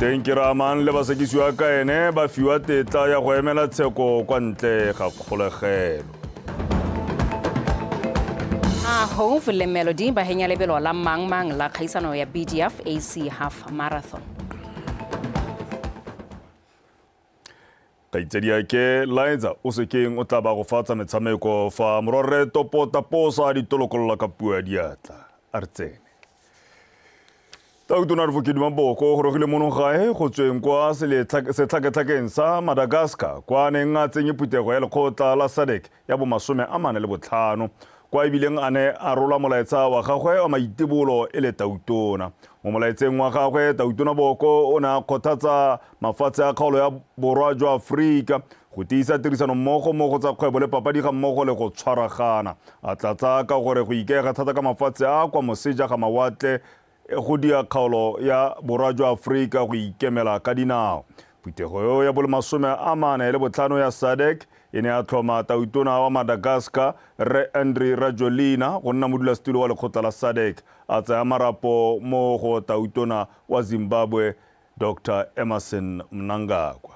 Teng Keramang le basekisiwa ka ene ba fiwa tetla ya go emela tsheko kwa ntle ga kgolegelo. A Hove le Melody ba henya lebelo la mang mang la kgaisano ya BDF AC Half Marathon. Kgaitsadiake Liza o sekeng o tla ba go fatsa metshameko fa morwarre Topo Taposa a ditolokolola ka puo ya diatla. A re tsene. Tautona Advocate Maboko o gorogile mono gae go tsweng kwa setlhaketlhakeng sa Madagascar kwa a neng a tsenye phuthego ya lekgotla la SADC ya bomasome a mane le botlhano kwa ebileng a ne a rola molaetsa wa gagwe wa maitebolo e le tautona. Mo molaetseng wa gagwe, Tautona Boko o ne a kgothatsa mafatshe a kgaolo ya borwa jwa Aforika go tiisa tirisanommogo mo go tsa kgwebo le papadi ga mmogo le go tshwaragana. A tlatsa ka gore go ikaega thata ka mafatshe a kwa moseja ga mawatle go dia kgaolo ya borwa jwa Aforika go ikemela ka dinao. Phuthego eo ya bolemasome a mane le botlhano ya SADC e ne ya tlhoma tautona wa Madagascar Rre Andry Rajoelina go nna modulasetulo wa lekgotla la SADC, a tsaya marapo mo go tautona wa Zimbabwe Dr Emmerson Mnangagwa.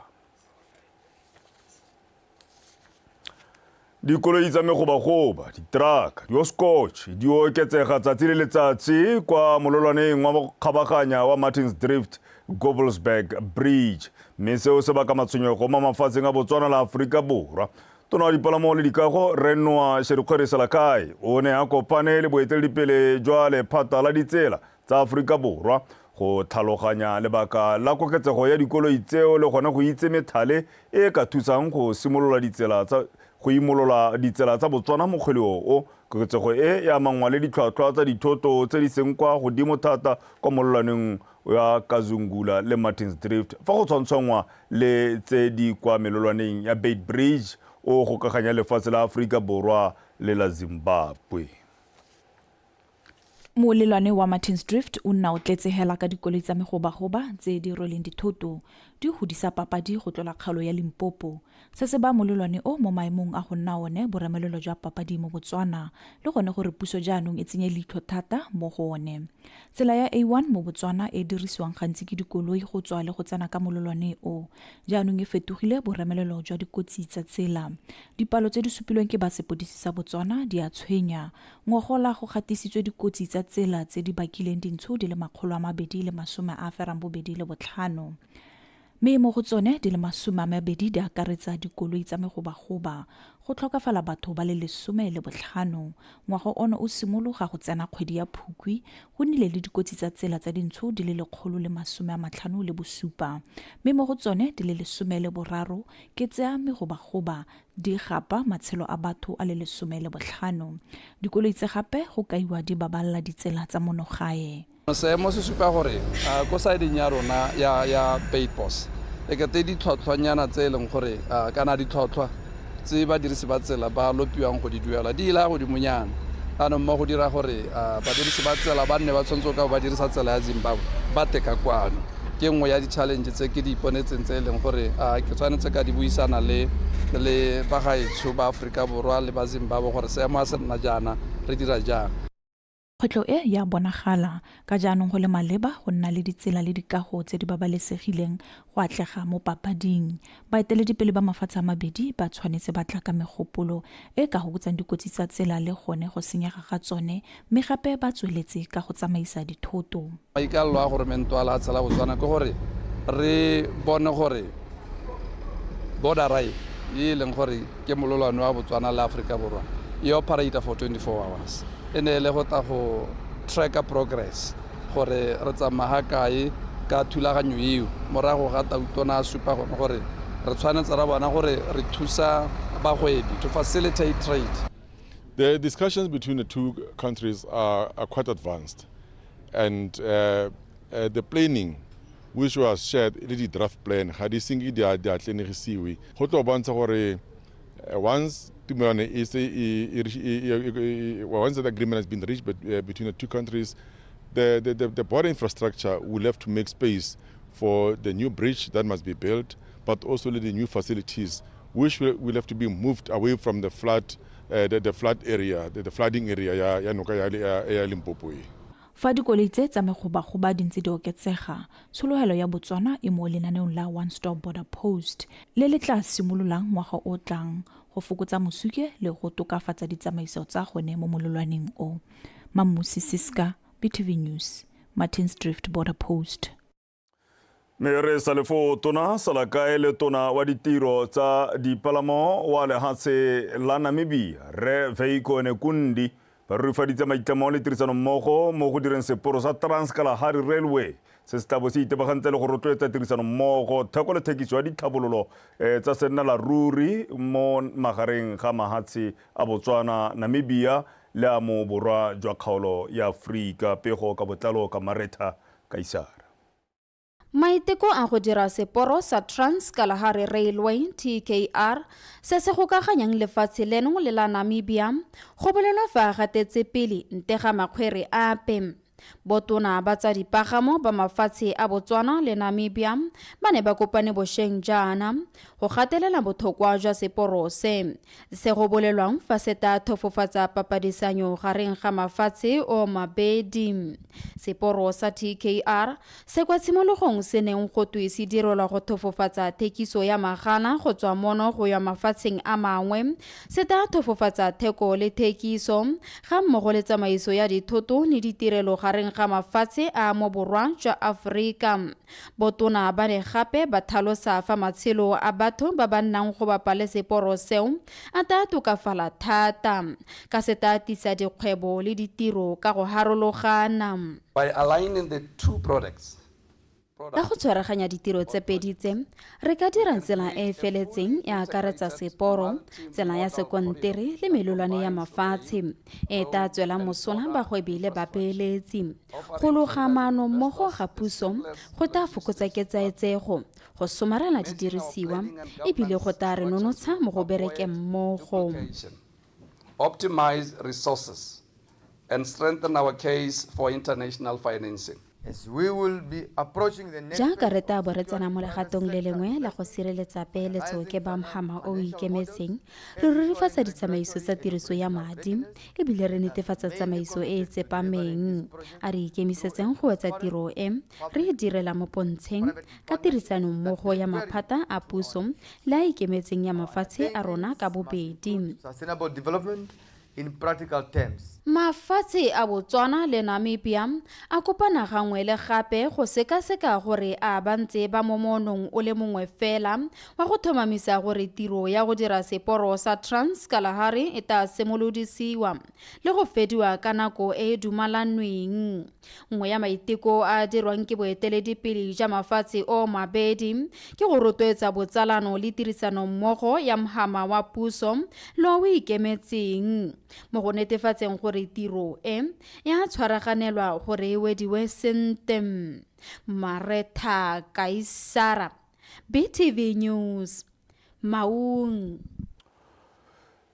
Dikoloi tsa megobagoba, diteraka, dioskotšhe di oketsega tsatsi le letsatsi kwa mololwaneng wa go kgabaganya wa Martins Drift Gobelsburg Bridge, mme seo se baka matshwenyego mo mafatsheng a Botswana le Aforika Borwa. Tona wa dipalamo le dikago Rre Noah Sherikgwere Selakai o ne a kopane le boeteledipele jwa lephata la ditsela tsa Aforika Borwa go tlhaloganya lebaka la koketsego ya dikoloi tseo le gone go itse methale e e ka thusang go simolola ditsela tsa go imolola ditsela tsa Botswana mo kgweleo o. Koketsego e e amanngwa le ditlhwatlhwa tsa dithoto tse di seng kwa godimo thata kwa mololwaneng wa Kazungula le Martins Drift fa go tshwantshwanngwa le tse di kwa melolwaneng ya Beit Bridge o gokaganya lefatshe la Aforika Borwa le la Zimbabwe. Molelwane wa Martins Drift o nna o tletse hela ka dikoloi tsa megobagoba tse di rweleng dithoto, di godisa papadi go tlola kgaolo ya Limpopo. Se se baya molelwane o mo maemong a go nna one boremelelo jwa papadi mo Botswana le gone gore puso jaanong e tsenye leitlho thata mo go one. Tsela ya A1 mo Botswana e e dirisiwang gantsi ke dikoloi go tswa le go tsena ka molelwane o, jaanong e fetogile boremelelo jwa dikotsi tsa tsela. Dipalo tse di supilweng ke ba sepodisi sa Botswana di a tshwenya. Ngogola go gatisitswe dikotsi tsa tsela tse di bakileng dintsho di le 285, mme mo go tsone di le 20 di akaretsa dikoloi tsa megobagoba. Go tlhokafala batho ba le 15. Ngwaga ono o simologa go tsena kgwedi ya Phukwi, go nnile le dikotsi tsa tsela tsa dintsho di le 157, mme mo go tsone di le 13 ke tsa megobagoba Di gapa matshelo a batho a le 15. Dikoloi tse gape go kaiwa di baballa ditsela tsa mono gae. Seemo se supa gore ko sideng ya rona ya ya Beitbos e kete ditlhwatlhwanyana tse e leng gore kana ditlhwatlhwa tse badirisi ba tsela ba lopiwang go di duela di ile godimonyana. Anong mo go dira gore badirisi ba tsela ba nne ba tshwanetse go ka ba dirisa tsela ya Zimbabwe ba te ka kwano. Ke nngwe ya di-challenge tse ke di iponetseng tse e leng gore ke tshwanetse ka di buisana le le bagaetsho ba Aforika Borwa le ba Zimbabwe gore seemo a se nna jaana re dira jang. Kgwetlho e ya bonagala, ka jaanong go le maleba go nna le ditsela le dikago tse di babalesegileng go atlega mo papading. Baeteledipele ba mafatshe a mabedi ba tshwanetse ba tla ka megopolo e e ka gokotsang dikotsi tsa tsela le gone go senyega ga tsone mme gape ba tsweletse ka go tsamaisa dithoto. Maikaelelo a goromente wa lehatshe la Botswana ke gore re bone gore border e e leng gore ke mololwane wa Botswana le Aforika Borwa e operate for 24 hours. E ne e le go tla go tracker progress gore re tsamaya ga kae ka thulaganyo eo morago ga tautona a supa gone gore re tshwanetse ra bona gore re thusa bagwebi to facilitate trade. The discussions between the two countries are quite advanced, and the planning which was shared le di-draft plan ga di senke di atlenegisiwe go tlo bontsha gore once tumelano e se once that agreement has been reached between the two countries, the border infrastructure will have to make space for the new bridge that must be built, but also the new facilities which will have to be moved away from the flood area, the flooding area ya noka ya Limpopo e. Fa dikoloi tse tsa megobagoba di ntse di oketsega, tshologelo ya Botswana e mo lenaneong la One Stop Border Post le le tla simololang ngwaga o tlang go fokotsa mosuke le go tokafatsa ditsamaiso tsa gone mo molelwaneng o. Mammusi Siska, BTV News, Martins Drift Border Post. Mme re sa le foo, Tona Salakae le Tona wa Ditiro tsa Dipalamo wa lehatshe la Namibia, Rre Veiko Nekundi, ba rurifaditse maitlamo le tirisanommogo mo go direng seporo sa Trans-Kalahari Railway se se tlabo se itebagantse le go rotloetsa tirisanommogo, theko le thekiso ya ditlhabololo tsa sennela ruri mo magareng ga mahatshe a Botswana, Namibia le a mo borwa jwa kgaolo ya Aforika. Pego ka botlalo ka Maretha Kaisara. Maiteko a go dira seporo sa Trans Kalahari Railway, TKR, se se gokaganyang lefatshe leno le la Namibia, go bolelwa fa a gatetse pele nte ga makgwere ape. Botona ba tsa dipagamo ba mafatshe a Botswana le Namibia ba ne ba kopane bosheng jaana go gatelela bothokwa jwa seporo se, se go bolelwang fa se ta thofofatsa papadisanyo gareng ga mafatshe o mabedi. Seporo sa TKR se kwa tshimologong se neng go twe se direlwa go thofofatsa thekiso ya magala go tswa mono go ya mafatsheng a mangwe, se ta thofofatsa theko le thekiso ga mmogo le tsamaiso ya dithoto le ditirelo gareng ga mafatshe a mo borwa jwa Aforika. Botona ba ne gape ba thalosa fa matshelo a batho ba ba nnang go bapa le seporo seo a ta tokafala thata, ka se ta tisa dikgwebo le ditiro ka go harologana. By aligning the two products, Ka go tshwaraganya ditiro tse pedi tse, re ka dira tsela e e feletseng e akaretsa seporo, tsela ya sekontere le melolwane ya mafatshe, e ta tswelang mosola bagwebi le babeeletsi. Go loga maano mmogo ga puso go ta fokotsa ketsaetsego, go somarela didirisiwa e bile go ta re nonotsha mo go berekeng mmogo. Optimize resources and strengthen our case for international financing. Jaaka re tla bo re tsena mo legatong le lengwe la go sireletsa peeletso ke ba mhama o o ikemetseng, re rurifatsa ditsamaiso tsa tiriso ya madi e bile re netefatsa tsamaiso e e tsepameng. A re ikemisetseng go wetsa tiro e re e direla mo pontsheng ka tirisanommogo ya maphata a puso le a ikemetseng ya mafatshe a rona ka bobedi. In practical terms. Mafatshe a Botswana le Namibia a kopana gangwe le gape go sekaseka gore a ba ntse ba mo moonong o le mongwe fela wa go thomamisa gore tiro ya go dira seporo sa Trans Kalahari e ta simolodisiwa le go fediwa ka nako e e dumalanweng. Nngwe ya maiteko a a dirwang ke boeteledipele ja mafatshe o mabedi ke go rotloetsa botsalano le tirisanommogo ya mhama wa puso le o ikemetseng mo go netefatseng gore tiro e ya tshwaraganelwa gore e wediwe sente. Maretha Kaisara, BTV News, Maung.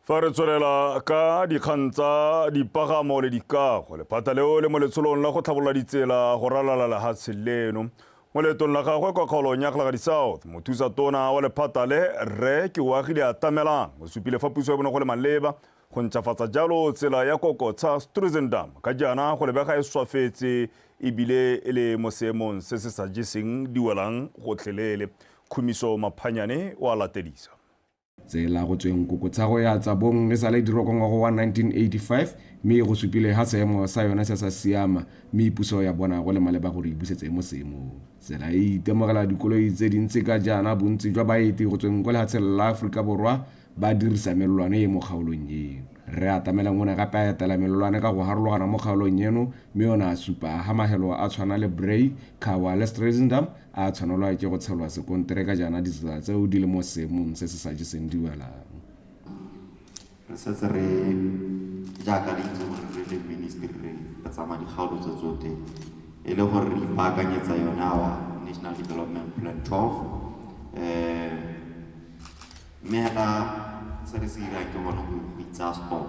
Fa re tswelela ka dikgang tsa dipagamo le dikago, lephata leo le mo letsholong la go tlhabolola ditsela go ralala lehatshe leno. Mo leetong la gagwe kwa kgaolong ya Kgalagadi South, mothusa tona wa lephata le, Rre Keoagile Atamelang, o supile fa puso ya bone go le maleba go ntšhafatsa jalo tsela ya Kokotsha Struizendam ka jaana go lebega e swafetse ebile e le mo seemong se se sa jeseng diwelang gotlhelele. Khumiso Maphanyane o a latedisa. Tsela go tsweng Kokotsha go ya Tsabong e sale e dirwa kwa ngwago wa 1985 mme go supile ha seemo sa yone se sa siama mme puso ya bona go le maleba gore e busetse mo seemong. Tsela e itemogela dikoloi tse dintsi ka jaana bontsi jwa baeti go tsweng kwa lehatsheng la Aforika Borwa ba dirisa melelwane e mo kgaolong eno. Rre Atamelang o ne gape a etela melelwane ka go harologana mo kgaolong eno mme o ne a supa ha mahelo a tshwana le Bray, Khawa le Struizendam a tshwanelwa ke go tshelwa sekontere ka jaana ditsela tseo di le mo seemong se se sa jeseng diwelang. Re setse re jaaka le itse gore re le ministry re tsamaya dikgaolo tse tsote e le gore re ipaakanyetsa yone our National Development Plan 12 mme hela se re se dirang ke gone go itsaya stop.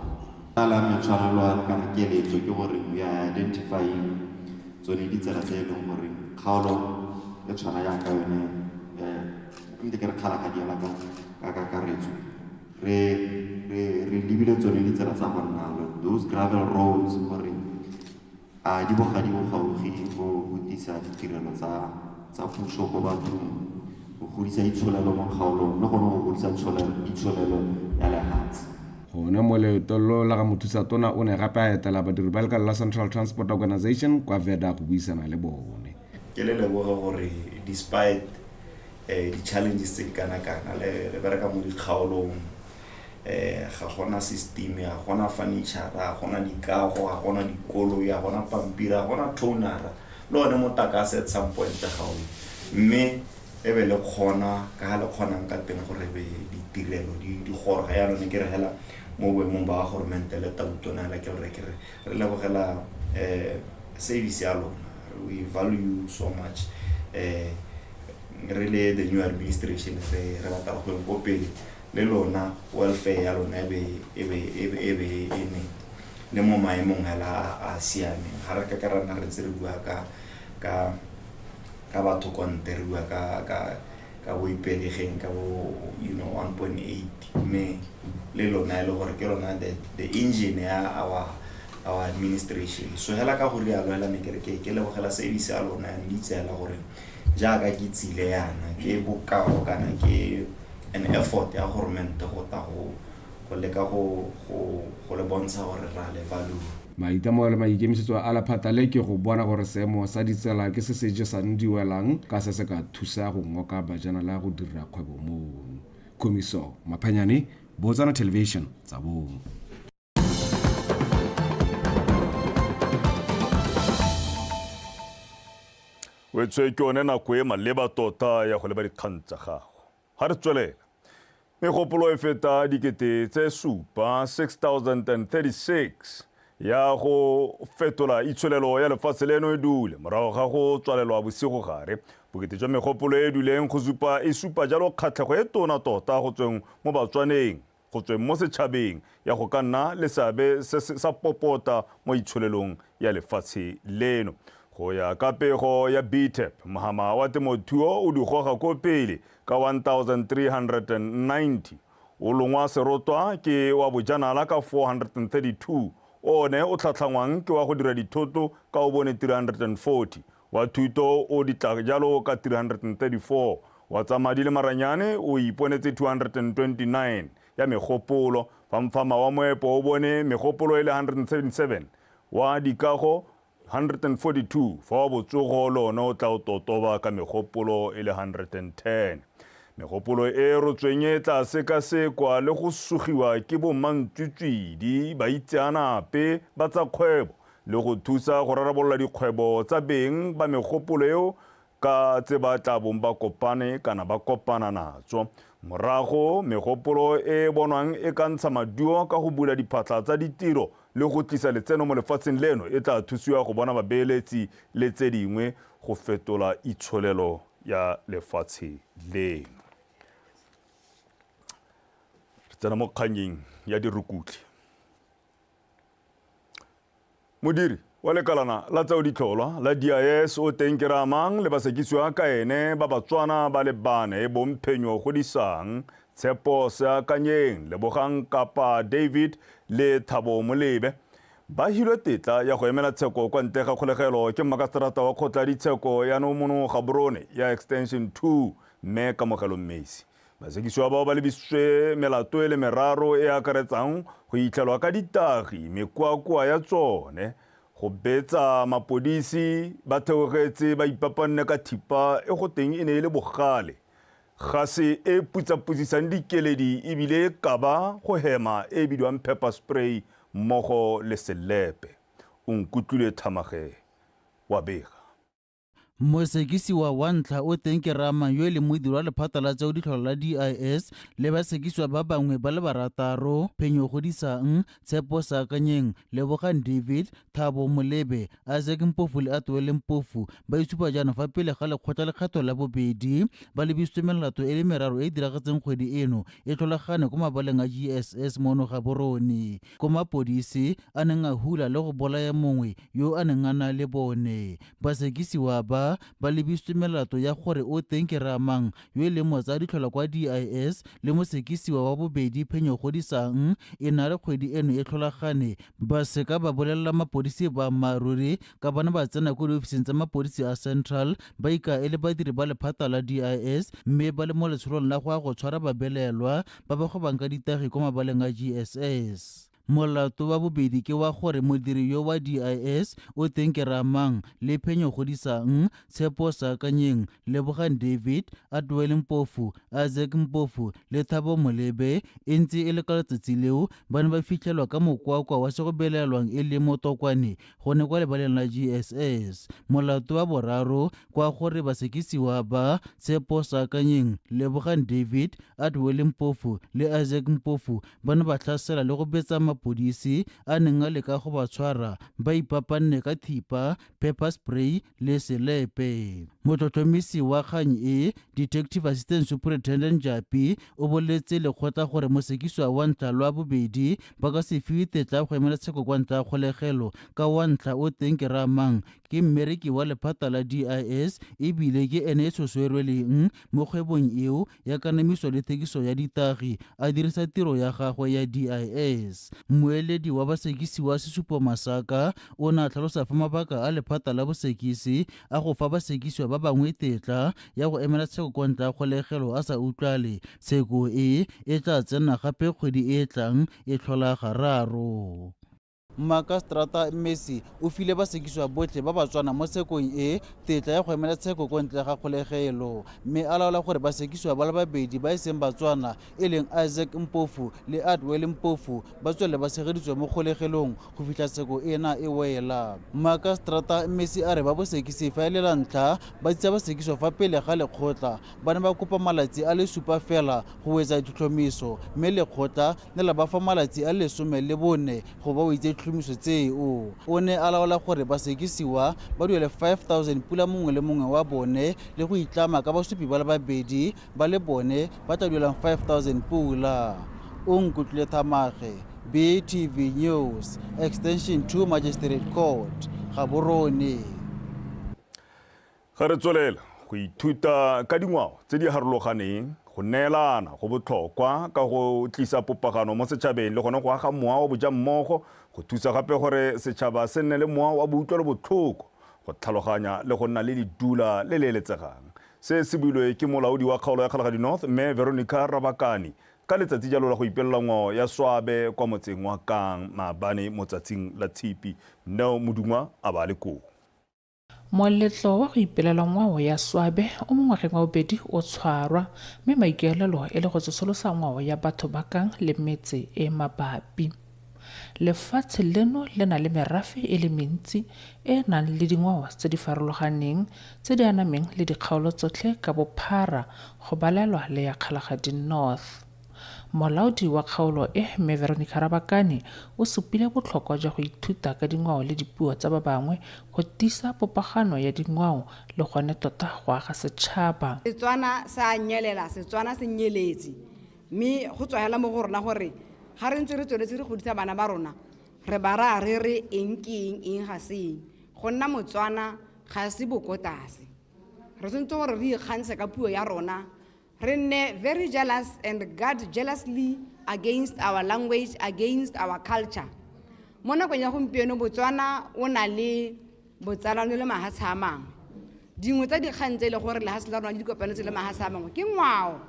La me tshwanelo kana keletso ke gore we are identifying tsone ditsela tse e leng gore kgaolo e tshwana jaaka yone nte ke re Kgalagadi hela ka kakaretso re lebile tsone ditsela tsa go nna those gravel roads gore A di bo ga di bo gaufi go go tlisa ditirelo tsa tsa puso ko bathong, go godisa itsholelo mo kgaolong le gone go godisa itsholelo ya lehatshe. Gone mo leetong lo la ga mothusa tona o ne gape a etela badiri ba lekala la Central Transport Organisation kwa Veda go buisana le bone. Ke le leboge gore despite di-challenges tse di kana-kana le bereka mo dikgaolong ga gona system, ga gona furniture, ga gona dikago, ga gona dikoloi, ga gona pampiri, ga gona tonera le one motakase at some point ga o, mme e be le kgona ka ga le kgonang ka teng gore be ditirelo di goroga. Yaanong ne ke re hela mo boemong ba goromente le tautona hela ke re ke re re lebogela service ya lona. We value you so much. Re le the new administration re batla go ko pele le lona, welfare ya lona e be e ne le mo maemong hela a siameng. Ga re ka ra nna re ntse re bua ka batho kwa ntle, re bua ka bo Ipelegeng, ka bo 1.8, mme le lona e le gore ke lona the engine ya our administration. So hela ka go rialo hela ne ke re ke lebogela service ya lona and itse hela gore jaaka ke tsile yana ke bokao kana ke an effort ya goromente go ta go leka go le bontsha gore ra le value. Maitemogelo le maikemisetso a lephata le ke go bona gore seemo sa ditsela ke se se jesang diwelang ka se se ka thusa go ngoka bajanala go dira kgwebo mono. Khumiso Maphanyane, Botswana Television, Tsabong. O tswe ke yone nako e maleba tota ya go leba dikgang tsa gago. Ga re tswelela, megopolo e feta 7,000, 6036 ya go fetola itsholelo ya lefatshe leno e dule morago ga go tswalelwa bosigo gare. Bokete jwa megopolo e duleng go supa e supa jalo kgatlhego e tona tota go tsweng mo Batswaneng, go tsweng mo setšhabeng, ya go ka nna le seabe sa popota mo itsholelong ya lefatshe leno. Go ya ka pego ya BTEP, mohama wa temothuo o di goga ko pele ka 1390, o longwa serotwa ke wa bojanala ka 432, one o tlhatlhangwang ke wa go dira dithoto ka o bone 340, wa thuto o ditla jalo ka 334, wa tsa madi le maranyane o iponetse 229 ya megopolo, fa mfama wa moepo o bone megopolo e le 177, wa dikago 142, fa wa botsogo le one o tla o totoba ka megopolo e le 110. Megopolo e rotsweng e tla sekasekwa le go sugiwa ke bomantswitswidi, baitseanape ba tsa kgwebo, le go thusa go rarabolola dikgwebo tsa beng ba megopolo eo ka tse ba tla bong ba kopane kana ba kopana natso. Morago megopolo e bonwang e ka ntsha maduo ka go bula diphatlha tsa ditiro le go tlisa letseno mo lefatsheng leno e tla thusiwa go bona babeeletsi le tse dingwe go fetola itsholelo ya lefatshe leno. Re tsena mo kganyeng ya dirukutlhi. Modiri wa lekalana la tseo ditlholwa la DIS o teng ke ramang le basekisiwa ka ene ba Batswana ba le bane e bong Phenyo Godisang, Tshepo Seakanyeng, Lebogang Kapa David le Thabo Molebe ba hilwe tetla ya go emela tsheko kwa ntle ga kgolegelo ke mmakaseterata wa kgotla ya ditsheko ya Nomono Gaborone ya Extension 2 mme Kamogelo Mmesi. Basekisiwa bao ba lebisitswe melato e le meraro e akaretsang go itlhelwa ka ditagi, mekoakoa ya tsone, go betsa mapodisi ba theogetse ba ipapanne ka thipa e go teng e ne e le bogale, gase e putsaputsisang dikeledi ebile e kaba go hema e bidiwang pepper spray mmogo le selepe. O nkutlwile Thamage wa bega. Mosekisiwa wa ntlha o teng ke Rama yo e leng modiri wa lephata la tseo ditlholo la DIS le basekisiwa ba bangwe ba le barataro, Phenyo Godisang, Tshepo Saakanyeng, Lebogang David, Thabo Molebe, Isaac Mpofu le Atuele Mpofu ba itshupa jaanong fa pele ga lekgotla lekgetho la bobedi ba lebisitswe melato e le meraro e e diragetseng kgwedi eno e tlholagane ko mabaleng a GSS mono Gaborone, ko mapodisi a neng a hula le go bolaya mongwe yo a neng a na le bone. Basekisiwa ba ba ba lebisitswe melato ya gore o teng ke Ramang yo e leng motsaya-ditlhola kwa DIS le mosekisiwa wa bobedi Phenyo Godisang e na le kgwedi eno e tlholagane ba seka ba bolelela mapodisi boammaaruri ka bana ba tsena ko diofising tsa mapodisi a Central ba ika e le badiri ba lephata la DIS mme ba le mo letsholong la go ya go tshwara babelaelwa ba ba gwebang ka ditagi kwa mabaleng a GSS. Molato wa bobedi ke wa gore modiri yo wa DIS o teng ke Ramang le Phenyo Godisang, Tshepo Saakanyeng, Lebogang David, Atwell Mpofu, Isaac Mpofu le Thabo Molebe e ntse e le ka letsatsi leo ba ne ba fitlhelwa ka mokwakwa wa se go belaelwang e le motokwane gone kwa lebaleng la GSS. Molato wa boraro kwa gore basekisiwa ba Tshepo Saakanyeng, Lebogang David, Atwell Mpofu le Isaac Mpofu ba ne ba tlhasela le go betsa mapodisi a neng a leka go ba tshwara ba ipapanne ka thipa, pepper spray le selepe. Motlhotlhomisi wa kgang e, Detective Assistant Superintendent Japi o boleletse lekgotla gore mosekisiwa wa ntlha lwa bobedi ba ka se fiwe tetla ya go emela tsheko kwa ntle ga kgolegelo ka wa ntlha o teng ke Ramang ke mmereki wa lephata la DIS ebile ke ene e tshoswerweleng mo kgwebong eo ya kanamiso le thekiso ya ditagi a dirisa tiro ya gagwe ya DIS. Mmueledi wa basekisi wa Sesupo Masaka o ne a tlhalosa fa mabaka a lephata la bosekisi a go fa basekisiwa ba bangwe tetla ya go emela tsheko kwa ntle ga kgolegelo a sa utlwale. Tsheko e e tla tsena gape kgwedi e e tlang e tlhola gararo. Mmakaseterata Mmesi o file basekisiwa botlhe ba Batswana mo tshekong e tetla ya go emela tsheko ko ntle ga kgolegelo mme a laola gore basekisiwa ba le babedi ba e seng Batswana e leng Isaac Mpofu le Adwell Mpofu ba tswelele ba tshegeditswe mo kgolegelong go fitlha tsheko ena e wela. Mmakaseterata Mmesi a re ba bosekisi fa e le la ntlha ba tsisa basekisiwa fa pele ga lekgotla ba ne ba kopa malatsi a le supa fela go wetsa ditlhotlhomiso mme lekgotla ne la ba fa malatsi a le 14 go ba wetse ditlhotlhomiso tseo. O ne a laola gore basekisiwa ba duele 5000 pula mongwe le mongwe wa bone le go itlama ka basupi ba le babedi ba le bone ba tla duelang 5000 pula. O nkutlwile Thamage, BTV News, Extension 2 Magistrate Court, Gaborone. Ga re tswelela go ithuta ka dingwao tse di harologaneng, go neelana go botlhokwa ka go tlisa popagano mo setšhabeng le gone go aga mowa wa bojammogo, go thusa gape gore setšhaba se nne le mowa wa boutlwelobotlhoko, go tlhaloganya le go nna le ledula le le eletsegang. Se se builwe ke molaodi wa kgaolo ya Kgalagadi North, Mme Veronica Rabakani, ka letsatsi jalo la go ipelela ngwao ya Swabe kwa motseng wa Kang maabane mo tsatsing la Tshipi. Neo Modungwa a ba a le koo. Moletlo wa go ipelela ngwao ya Swabe o mo ngwageng wa bobedi o tshwarwa, mme maikaelelo e le go tsosolosa ngwao ya batho ba Kang le metse e e mabapi. Lefatshe leno le na le merafe e le mentsi e e nang le dingwao tse di farologaneng tse di anameng le dikgaolo tsotlhe ka bophara go balelwa le ya Kgalagadi North. Molaodi wa kgaolo e, Mme Veronica Rabakane, o supile botlhokwa jwa go ithuta ka dingwao le dipuo tsa ba bangwe go tiisa popagano ya dingwao le gone tota go aga setšhaba. Setswana se a nyelela, Setswana se nyeletse. Mme go tswa hela mo go rona gore ga re ntse re tsweletse re godisa bana ba rona, re ba raya re re eng ke eng, eng ga se eng. Go nna Motswana ga se bokotase. Re tshwanetse gore re ikgantshe ka puo ya rona, re nne very jealous and guard jealously against our language, against our culture. Mo nakong ya gompieno Botswana o na le botsalano le mahatshe a mangwe. Dingwe tsa dikgang tse e le gore lehatshe la rona di kopanetse le mahatshe a mangwe ke ngwao.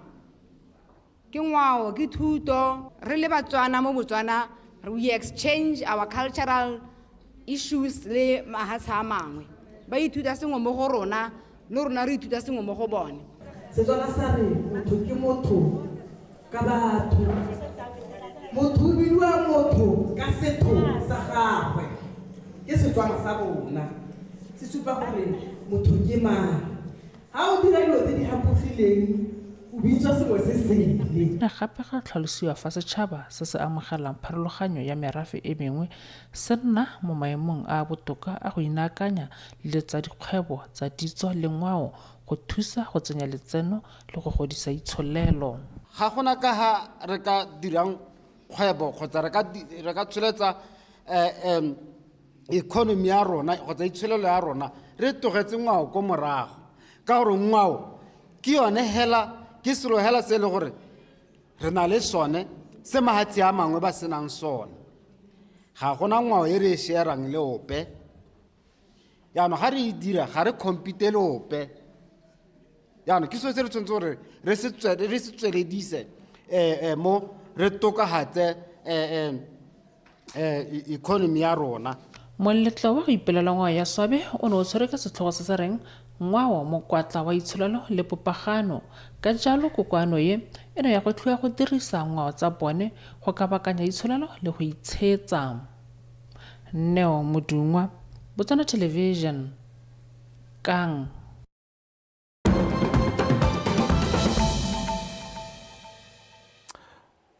Ke ngwao, ke thuto. Re le Batswana mo Botswana, we exchange our cultural issues le mahatshe a mangwe. Ba ithuta sengwe mo go rona, le rona re ithuta sengwe mo go bone. Setswana sa re motho ke motho ka batho. Motho o bidiwa motho ka setho sa gagwe. Ke Setswana sa rona. Se supa gore motho ke mang. Ha o dira dilo tse di hapogileng, o bitswa sengwe se sele. Ne gape ga tlhalosiwa fa setšhaba se se amogelang pharologanyo ya merafe e mengwe se nna mo maemong a a botoka a go inaakanya le tsa dikgwebo tsa ditso le ngwao go thusa go tsenya letseno le go godisa itsholelo. Ga gona ka ha re ka dirang kgwebo kgotsa re ka re ka tsholetsa economy ya rona kgotsa itsholelo ya rona re tlogetse ngwao ko morago ka gore ngwao ke yone hela ke selo hela se e le gore re na le sone se mahatshe a mangwe ba senang sone. Ga gona ngwao e re e sharang le ope. Jaanong ga re e dira ga re compete le ope. Jaanong ke selo se re tshwanetse gore re se tsweledise mo re tokagatse economy ya rona. Moletlo wa go ipelela ngwao ya Swabe o ne o tshwerwe ka setlhogo se se reng Ngwao, Mokwatla wa Itsholelo le Popagano. Ka jalo kokoano ye e ne ya gwetlhiwa go dirisa ngwao tsa bone go kabakanya itsholelo le go itshetsa. Neo Modungwa, Botswana Television, Kang.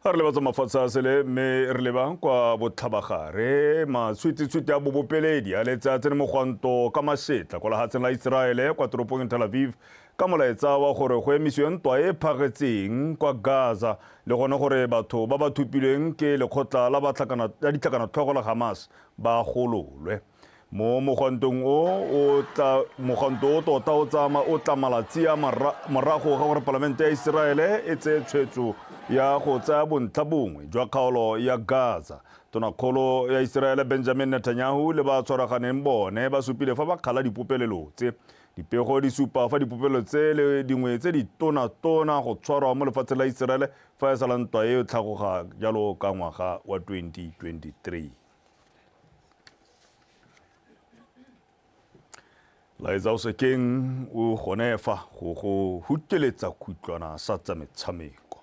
Re leba tsa mafatshe a sele mme re leba kwa botlhabagare. Matshwititshwiti a bobopeledi a letse a tsene mogwanto ka mašetla kwa lehatsheng la Iseraele kwa toropong Tel Aviv ka molaetsa wa gore go emisiwe ntwa e e phagetseng kwa Gaza le gone gore batho ba ba thopilweng ke lekgotla la ditlhakanatlhogo la Hamas ba gololwe. Mo mogwantong o o tla mogwanto o tota o tsama o tla malatsi a morago ga gore palamente ya Iseraele e tseye tshwetso ya go tsaya bontlha bongwe jwa kgaolo ya Gaza. Tonakgolo ya Iseraele Benjamin Netanyahu le ba tshwaraganeng bone ba supile fa ba kgala dipopelelo tse. Dipego di supa fa dipopelelo tse le dingwe tse ditona-tona go tshwarwa mo lefatsheng la Iseraele fa e sala ntwa e tlhagoga jalo ka ngwaga wa 2023. Laetsa o sekeng o gone fa go go huteletsa khutlwana sa tsa metshameko.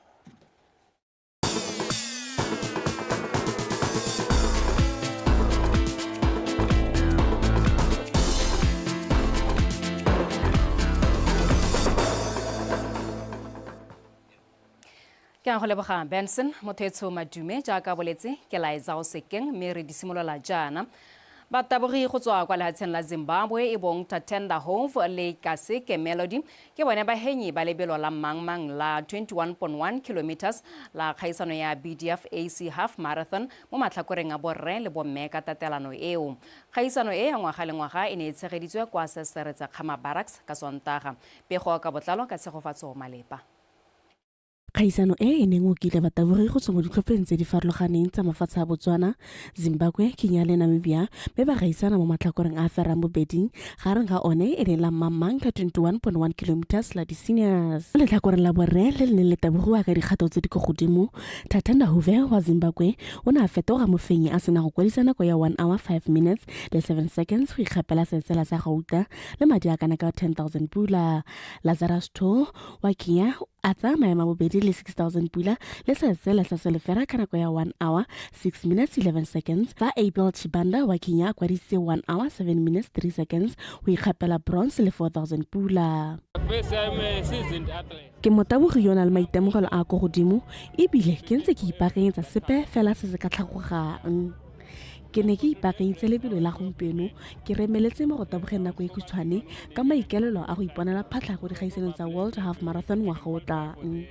Ke a go leboga Benson. Motho madume jaaka boletse ke laetsa o sekeng mme re di simolola jaana. Batabogi go tswa kwa lehatsheng la Zimbabwe e bong Tatenda Hove le Kaseke Melody ke bone bahenyi ba lebelo la mangmang la 21.1 kilometers la kgaisano ya BDF AC Half Marathon mo matlhakoreng a borre le bomme ka tatelano eo. Kgaisano e ya ngwaga le ngwaga e ne e tshegeditswe kwa Seseretsa Kgama Barracks ka Sontaga. Pego ka botlalo ka Tshegofatso Malepa. Kgaisano e e neng okile batabogi go tswa mo ditlhopheng tse di farologaneng tsa mafatshe a Botswana, Zimbabwe, Kenya le Namibia mme ba gaisana mo matlhakoreng a a ferang bobedi gareng ga one e leng la mmangmang ka 21.1 kilometers la di-seniors. Mo letlhakoreng la borre le le neng le tabogiwa ka dikgato tse di ko godimo, Tatenda Hove wa Zimbabwe o ne a fetoga mofenyi a sena go kwadisa nako ya 1 hour 5 minutes le 7 seconds go ikgapela seetsela sa gauta le madi a kana ka 10,000 pula. Lazarus Too wa Kenya a tsaya maemo a bobedi le 6000 pula le setsela sa selefera ka nako ya 1 hour 6 minutes 11 seconds, fa Abel Chibanda wa Kenya a kwadisitse 1 hour 7 minutes 3 seconds go ikgapela bronze le 4000 pula. Ke motabogi yo o nang le maitemogelo a ko godimo ebile ke ntse ke ipaakanyetsa sepe fela se se ka tlhagogang. Ke ne ke ipaakanyitse lebelo la gompieno ke remeletse mo go tabogeng nako e khutshwane ka maikaelelo a go iponela phatlha go dikgaisanong tsa World Half Marathon ngwaga o tlang.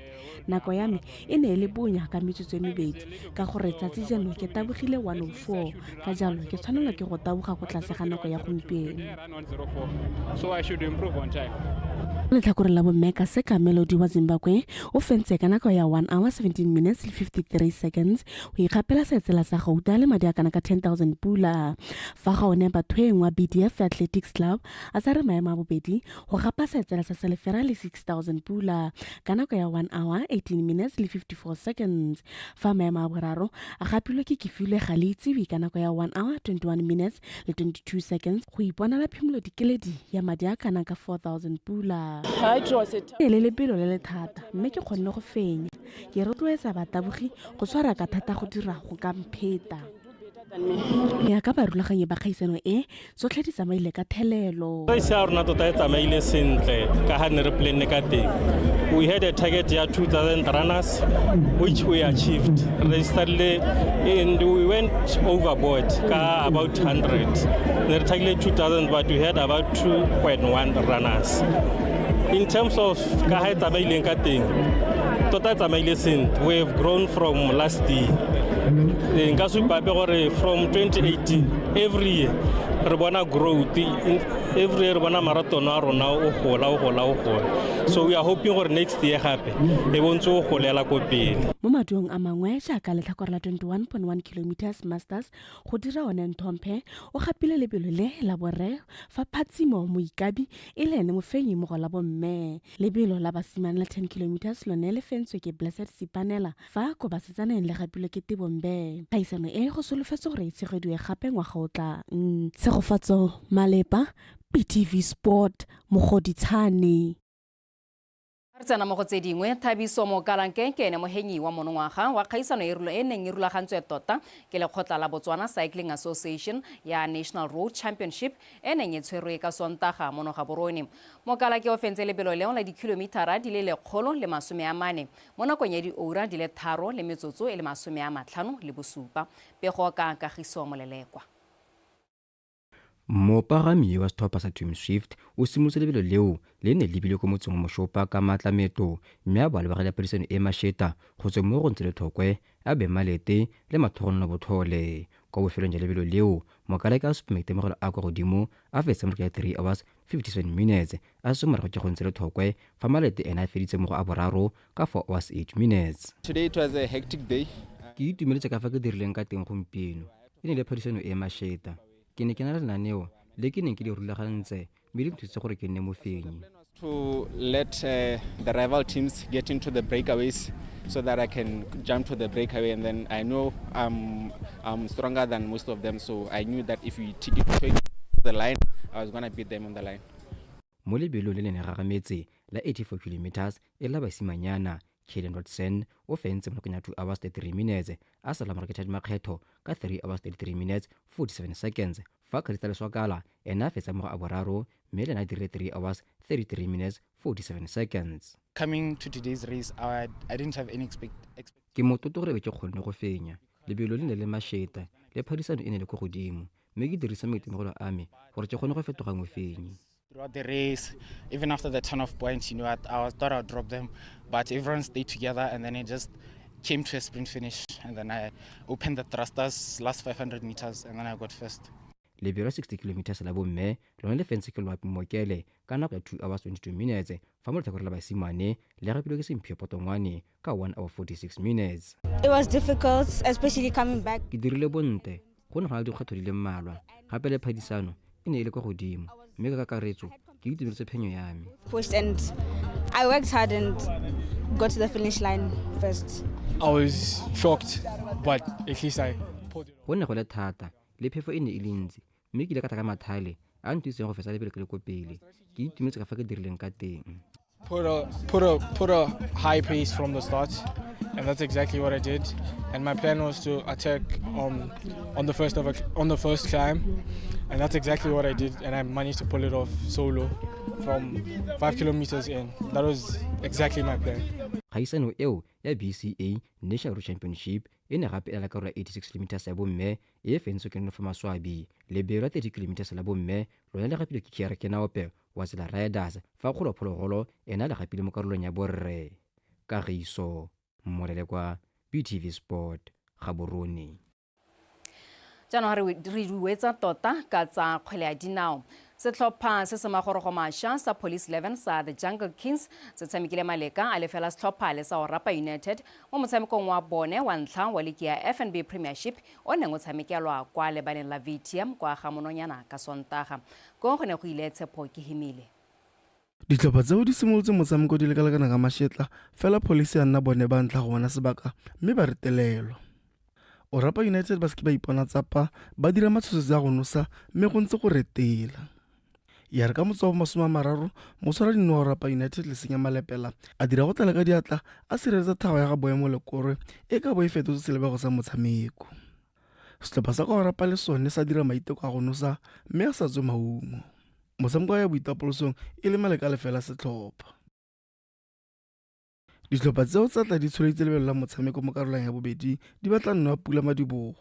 Nako ya me e ne e le bonya ka metsotso e mebedi ka gore tsatsi jeno ke tabogile 104, ka jalo ke tshwanelwa ke go taboga go tlase ga nako ya gompieno. Mo letlhakoreng la bomme Kaseka Melody wa Zimbabwe o fentse ka nako ya 1 hour 17 minutes le 53 seconds go ikgapela seetsela sa gauta le madi a kana ka 10,000 pula. Fa ga one Bathoeng wa BDF Athletics Club a tsare maemo a bobedi go gapa seetsela sa selefera le 6,000 pula ka nako ya 1 hour 18 minutes le 54 seconds. Fa maemo a boraro a gapilwe ke Kefilwe Galeitsewe ka nako ya 1 hour 21 minutes le 22 seconds go iponela phimolo dikeledi ya madi a kana ka 4,000 pula. E le lebelo le le thata mme ke kgonne go fenya. Ke rotloetsa batabogi go tshwara ka thata go dira go ka mpheta. Ya ka barulaganyi ba kgaisano e, tsotlhe di tsamaile ka thelelo. Race ya rona tota e tsamaile sentle ka ga ne re planne ka teng. We had a target ya 2000 runners which we achieved. Registered and we went overboard ka about 100. Ne re target 2000 but we had about 2.1 runners. In terms of ka ga e tsamaileng ka teng, tota e tsamaile sentle. We have grown from last year. Nka supa hape gore from 2018 every year re bona growth Every year re bona marathon wa rona o gola, o gola, o gola. So we are hoping gore next year gape e bontse o golela ko pele. Mo maduong a mangwe jaaka letlhakore la 21.1 kilometers masters go dira one Nthomphe o gapile lebelo le la borre fa Phatsimo Moikabi e le ene mofenyi mo go la bomme. Lebelo la basimane la 10 kilometers lone le fentswe ke Blessed Sipanela fa ko basetsaneng le gapilwe ke Tebo Mbe. Kgaisano e go solofetswe gore e tshegediwe gape ngwaga o tlang. Tshegofatso Malepa, BTV Sport, Mogoditshane. Re tsena mo go tse dingwe. Thabiso Mokalanke ke ene mohenyi wa monongwaga wa kgaisano e e neng e rulagantswe tota ke lekgotla la Botswana Cycling Association ya National Road Championship e neng e tshwerwe ka Sontaga mono Gaborone. Mokalake o fentse lebelo leo la dikhilomithara di le 140 mo nakong ya dioura di le 3 le metsotso e le 57. Pego ka Kagiso Molelekwa. Mopagami wa setlhopha sa Team Swift o simolotse lebelo leo le ne lebile ko motseng wa Moshopa ka maatlametlo mme a bo a lebagile phadisano e masheta go tsweng mo go ntse Lethokwe, a be Malete le Mathogonolo Bothole. Kwa bofelong jwa lebelo leo, Mokalake a supa maitemogelo a kwa godimo a fetsa mo ya 3 hours 57 minutes a se morago ke go ntse Lethokwe fa Malete ene a feditse mo go a boraro ka 4 hours 8 minutes. Today it was a hectic day. Ke itumeletse ka fa ke dirileng ka teng gompieno. E ne le phadisano e masheta. Ke ne ke na le lenaneo le ke neng ke le rulagantse mme le nthusitse gore ke nne mofenyi. To let the rival teams get into the breakaways so that I can jump to the breakaway, and then I know I'm stronger than most of them, so I knew that if we take it to the line, I was going to beat them on the line. Mo lebelong le le ne gagametse la 84 kilometers e la basimanyana, Kellen Rodson o fentse mo nakong ya 2 hours 33 minutes a sala morago ke Chad Makgetho ka 3 hours 33 minutes 47 seconds fa Crystal Swakala ene a fetsa mo go a boraro mme le ene a dirile 3 hours 33 minutes 47 seconds. Coming to today's race, I didn't have any expect. Ke motlotlo gore be ke kgonne go fenya. Lebelo le ne le masheta le phadisano e ne le ko godimo mme ke dirisa maitemogelo a me gore ke kgone go fetoga mofenyi. Throughout the race, even after the turn-off point, I thought I'd drop them, but everyone stayed together, and then it just came to a sprint finish, and then I opened the thrusters last 500 meters, and then I got first. Lebelo la 60 kilometers la bomme lone le fentse ke Loapi Mokele ka nako ya 2 hours 22 minutes fa mo letlhakore la basimane le gapilwe ke Semphio Potongwane ka 1 hour 46 minutes. It was difficult, especially coming back. Ke dirile bontle, go ne go na le dikgwetlho di le mmalwa, gape le phadisano e ne e le kwa godimo, mme ka kakaretso ke itumeletse phenyo ya me. Pushed and I worked hard and got to the finish line first. I was shocked, but at least I pulled it off. Go ne go le thata, le phefo e ne e le ntsi, mme ke ile ka tla ka mathale a nthusitseng go fetsa lebelo ke le ko pele. Ke itumetse ka fa ke dirileng ka teng. Put a high pace from the start, and that's exactly what I did. And my plan was to attack on the first climb, and that's exactly what I did. And I managed to pull it off solo from 5 kilometers in. That was exactly my plan. Kgaisano eo ya BCA National Road Championship e ne gape e la karolo ya 86 kilometers ya bomme e fentswe ke Nonofo Maswabi. Lebelo la 30 kilometers la bomme lone le gapilwe ke Kiara Kenaope wa Tsela Riders fa Kgolo Phologolo ena le gapile mo karolong ya borre. Kagiso Molelekwa, BTV Sport, Gaborone. Jaanong re duetsa tota ka tsa kgwele ya dinao. Setlhopha se se magorogo mašwa sa Police 11 sa The Jungle Kings se tshamekile maleka a lefela setlhopha le sa Orapa United mo motshamekong wa bone wa ntlha wa liki ya FNB Premiership o neng o tshamekelwa kwa lebaleng la VTM kwa ga Mononyana ka Sontaga. Kong go ne go ile Tshepo Kehimile. Ditlhopha tseo di simolotse motshameko di lekalekana ka mashetla, fela Police ya nna bone ba ntlha go bona sebaka mme ba retelelwa. Orapa United ba seke ba ipona tsapa, ba dira matshosetsi a go nosa mme go ntse go retela. Ya re ka motso wa bo 30, motshwara dino wa Orapa United Lesenya Malepela a dira go tlala ka diatla a sireletsa thago ya ga Boemo Lekorwe e ka bo e fetotse selebego sa motshameko. Setlhopha sa kwa Orapa le sone sa dira maiteko a go nosa mme a sa tswe maungo. Motshameko ya boitapolosong e le maleka lefela setlhopha. Ditlhopha tseo tsa tla di tsholeditse lebelo la motshameko mo karolong ya bobedi di batla nno ya pula madibogo.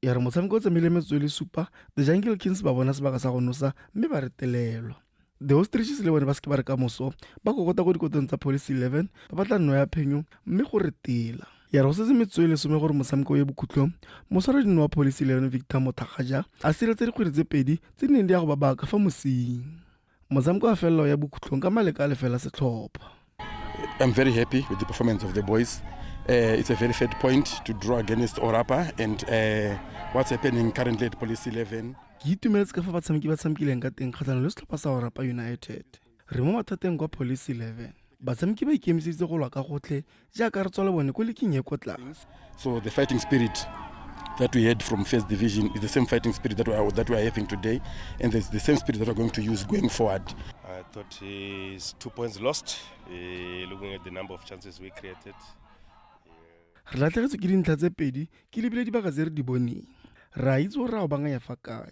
Ya re motshameko o tsamaile metsotso e le 7, The Jungle Kings ba bona sebaka sa go nosa mme ba retelelwa. The Ostriches le bone ba seke ba re ka moso ba kokota ko dikotong tsa Police 11 ba batla nno ya phenyo mme go retela. Ya re go setse metsotso e lesome gore motshameko o ye bokhutlong, motshwaradino wa Police 11 Victor Mothakgaja a sireletsa dikgwele tse pedi tse di neng di ya go ba baka fa mosing. Motshameko wa felela o ya bokhutlong ka maleka a lefela setlhopha. I'm very happy with the performance of the boys. It's a very fair point to draw against Orapa and what's happening currently at Police 11. Ke itumeletse ka fa batshameki ba tshamekileng ka teng kgatlhanong le setlhopha sa Orapa United. Re mo mathateng kwa Police 11. Batshameki ba ikemiseditse go lwa ka gotlhe jaaka re tswa le bone ko liking e ko tlase. So the fighting spirit that we had from first division is the same fighting spirit that we are having today, and it's the same spirit that we're going to use going forward. I thought it's 2 points lost, looking at the number of chances we created. Re latlhegetswe ke dintlha tse pedi ke lebile dibaka tse re di boneng. Re a itse gore re a o banganya fa kae.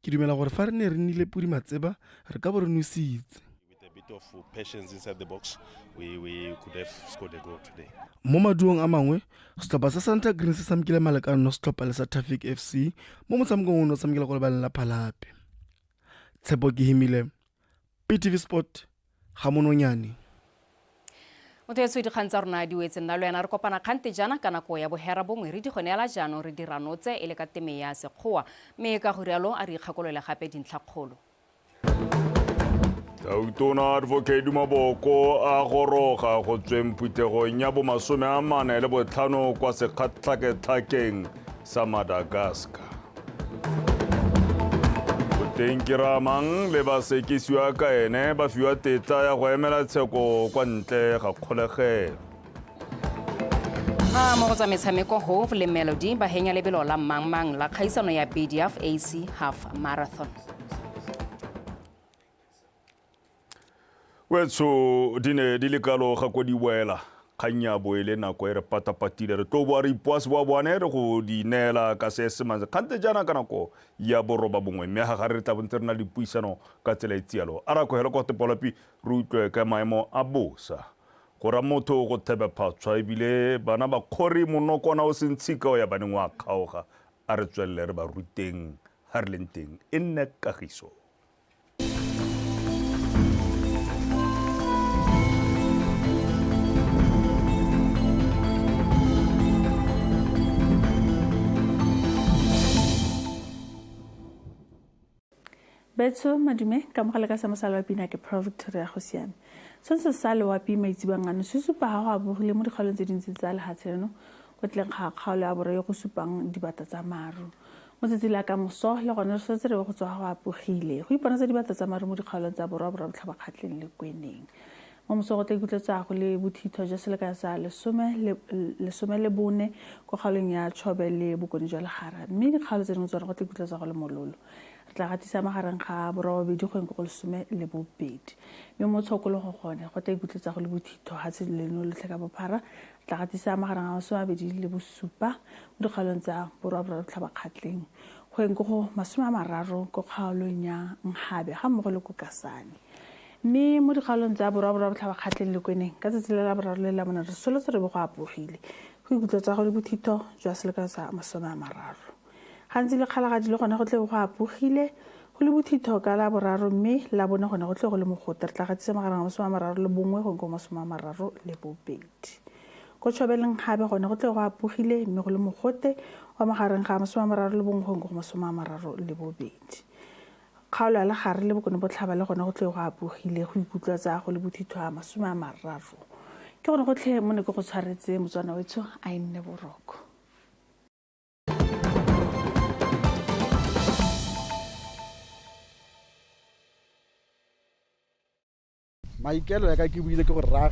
Ke dumela gore fa re ne re nnile podi matseba re ka bo re nositse. With a bit of patience inside the box, we could have scored a goal today. Mo maduong a mangwe, setlhopha sa Santa Green se tshamekile malekano setlhopha le sa Traffic FC mo motshamekong o ne o tshamekela kwa lebaleng la Phalape. Tshepo Kehimile, PTV Sport, ga Mononyane. Motho ya dikgang tsa rona di wetse nna le wena re kopana kgante jaana ka nako ya bohera bongwe re di go neela jaanong re di ranotse e le ka teme ya sekgowa mme ka go rialo a re ikgakolole gape dintlhakgolo. Tautona Advocate Maboko a goroga go tsweng phuthegong ya bomasome a 45 kwa sekgatlhaketlhakeng sa Madagascar. Teng ke ramang le basekisiwa ka ene ba fiwa tetla ya go emela tsheko kwa ntle ga kgolegelo. A mo go tsa metshameko Hove le Melody ba henya lebelo la mangmang la kgaisano ya BDF AC Half Marathon. Wetsho di ne di le kalo ga ko di wela. Kgang ya bo e le nako e re patapatile re tlo boa re ipoa seboaboane re go di neela ka seesemane kgante jaana ka nako ya boroba bongwe mme ga gare re tla bontse re na le dipuisano ka tsela e tsialo a re akohele kwa tepolapi re utlwe ka maemo a bosa go ra motho go thebe phatshwa ebile bana ba kgori monokwana o se ntshika o ya baneng wa kgaoga a re tswelele re ba ruteng ga re leng teng e nne kagiso. Betso madume ka mogala ka seemo sa loapi na ke Pro Victoria go siame. Sentse sa loapi maitsebang ano se supa ga go abogile mo dikgaolong tse dintsi tsa lehatshe leno ko tleng ga kgaolo ya borwa e go supang dibata tsa maru. Mo tsatsi la ka moso le gone re setse re be go tswa ga go apogile go iponatsa dibata tsa maru mo dikgaolong tsa borwa borwa botlhaba kgatleng le kweneng. Mo moso go tla ikutlwetsa go le bothitho jwa selekano sa 14 ko kgaolong ya Chobe le bokone jwa Legare mme dikgaolo tse dingwe tsone go tla ikutlwetsa go le mololo. Re tla gatisa magareng ga 8 go go 12 mme mo tshokologo gone go tla ikutlwetsa go le bothitho ga tse leno lotlhe ka bophara. Re tla gatisa magareng ga 27 mo dikgaolong tsa borwa borwa botlhaba kgatleng go eng go 30 ko kgaolong ya Nhabe ga mmogo le ko Kasane. Mme mo dikgaolong tsa borwa borwa botlhaba kgatleng le kweneng ka tsatsi le la boraro le la bone re solotse re be go apogile go ikutlwetsa go le bothitho jwa selekano sa 30. Gantsi le kgalagadi le gone go tle go apogile go le bothitho ka la boraro mme la bone gone go tle go le mogote. Re tla gatisa magareng ga 31 go 32. Ko Tshobeleng gape gone go tle go apogile mme go le mogote wa magareng ga 31 go 32. Kgaolo ya Legare le bokone botlhaba le gone go tle go apogile go ikutlwa tsa go le bothitho a 30. Ke gone gotlhe mo ne ke go tshwaretse Motswana wetsho a e nne boroko. Maikelo ya ka ke buile ke gore ra